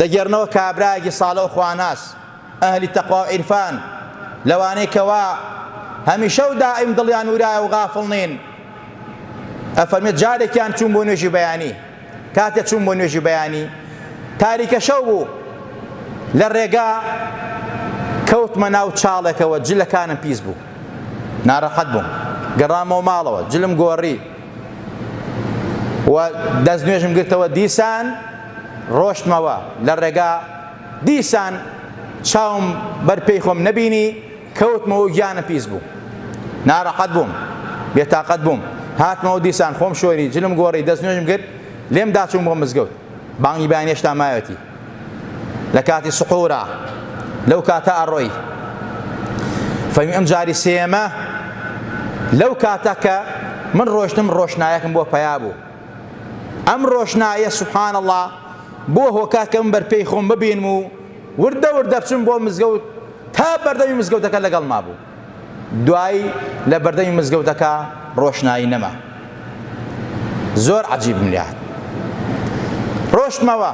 دەگێڕنەوە کابرایەکی ساڵە و خواناس ئەهلی تەقوا و عیرفان لەوانەی کەوا هەمیشە و دائیم دڵیان ورایە و غافڵ نین ئەفەرمێت جارێکیان چوون بۆ نوێژی بەیانی کاتێ چووم بۆ نوێژی بەیانی تاریکە شەو بوو لە ڕێگا کەوتمە ناو چاڵێکەوە جلەکانم پیس بوو ناڕەحەت بووم گەڕامەوە ماڵەوە جلم گۆڕی و دەست نوێژم گرتەوە دیسان ڕۆشتمەوە لە ڕێگا دیسان چاوم بەر پێی خۆم نەبینی کەوتمەوە و گیانم پیس بوو ناڕەحەت بووم بێتاقەت بووم هاتمەوە دیسان خۆم شۆری جلم گۆڕی دەست نوێژم گرت لێم داچووم بۆ مزگەوت بانگی بەیانی هێشتا ماوێتی لە کاتی سحورا لەو کاتە ئەڕۆی فەرمی ئەم جاری سێمە لەو کاتە کە من ڕۆشتم ڕۆشنایەکم بۆ پەیا بوو ئەم ڕۆشنایە سبحان الله بۆ هۆکار کە من بەرپێی خۆم ببینم و وردە وردە بچم بۆ مزگەوت تا بەردەمی مزگەوتەکە لەگەڵما بوو دوایی لە بەردەمی مزگەوتەکە ڕۆشنایی نەما زۆر عجیبم لێهات ڕۆشتمەوە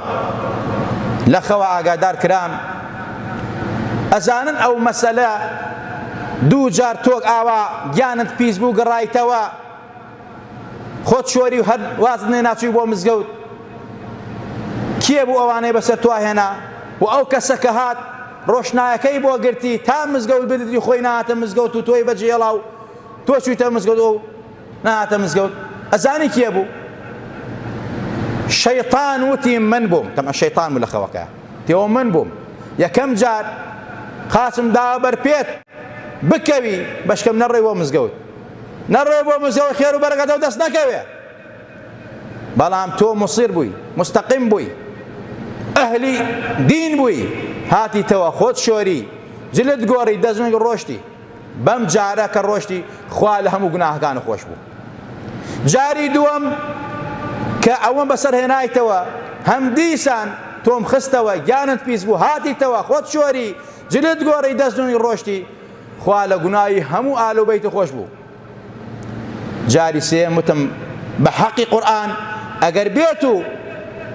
لە خەوە ئاگادار کرام ئەزانن ئەو مەسەلە دوو جار تۆک ئاوا گیانت پیس بوو گەڕایتەوە خۆت شۆری و هەر وازت نێنا چووی بۆ مزگەوت کێ بوو ئەوانەی بەسەر تۆ هێنا و ئەو کەسە کە هات ڕۆشنایەکەی بۆ گرتی تا مزگەوت بردی خۆی نهاتە مزگەوت و تۆی بەجێڵا و تۆ چوویتە مزگەوت و نهاتە مزگەوت ئەزانی کێ بوو شەیطان وتی من بووم تەمە شەیطان بوو لە خەوەکە تێوە من بووم یەکەم جار قاچم داوە بەر پێت بکەوی بەشکەم نەڕێ بۆ مزگەوت نەڕۆی بۆ مزگەوت خێر و بەرەکەتەوە دەست نەکەوێ بەڵام تۆ مصیر بووی مستەقیم بووی ئەهلی دین بووی هاتیتەوە خۆت شۆری جلت گۆڕی دەستنوێژ ڕۆشتی بەم جارە کە ڕۆشتی خوا لە هەموو گوناهەکان خۆش بوو جاری دووەم کە ئەوەم بەسەر هێنایتەوە هەم دیسان تۆم خستەوە گیانت پیس بوو هاتیتەوە خۆت شۆری جلت گۆڕی دەستنوێژ ڕۆشتی خوا لە گوناهی هەموو ئال و بەیت خۆش بوو جاری سێیەم وتم بە حەقی قورئان ئەگەر بێت و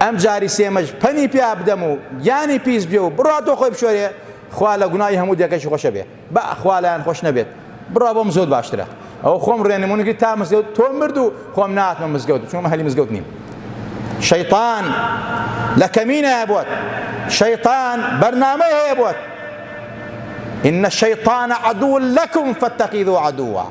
ئەم جاری سێمەش پەنی پیا بدەم و گیانی پیس بێ و بڕوا تۆ خۆی بشۆرێ خوا لە گوناهی هەموو دێکەشی خۆشە بێ بە خوا لایان خۆش نەبێت بڕوا بۆ مزگەوت باشترە ئەو خۆم ڕێنمونی کرد تا مزگەوت تۆ مرد و خۆم ناتمە مزگەوت چونکە هەلی مزگەوت نیم شەیطان لە کەمینە بۆت شەیطان بەرنامەی هەیە بۆت إن الشيطان عدو لكم فاتخذوا عدوا.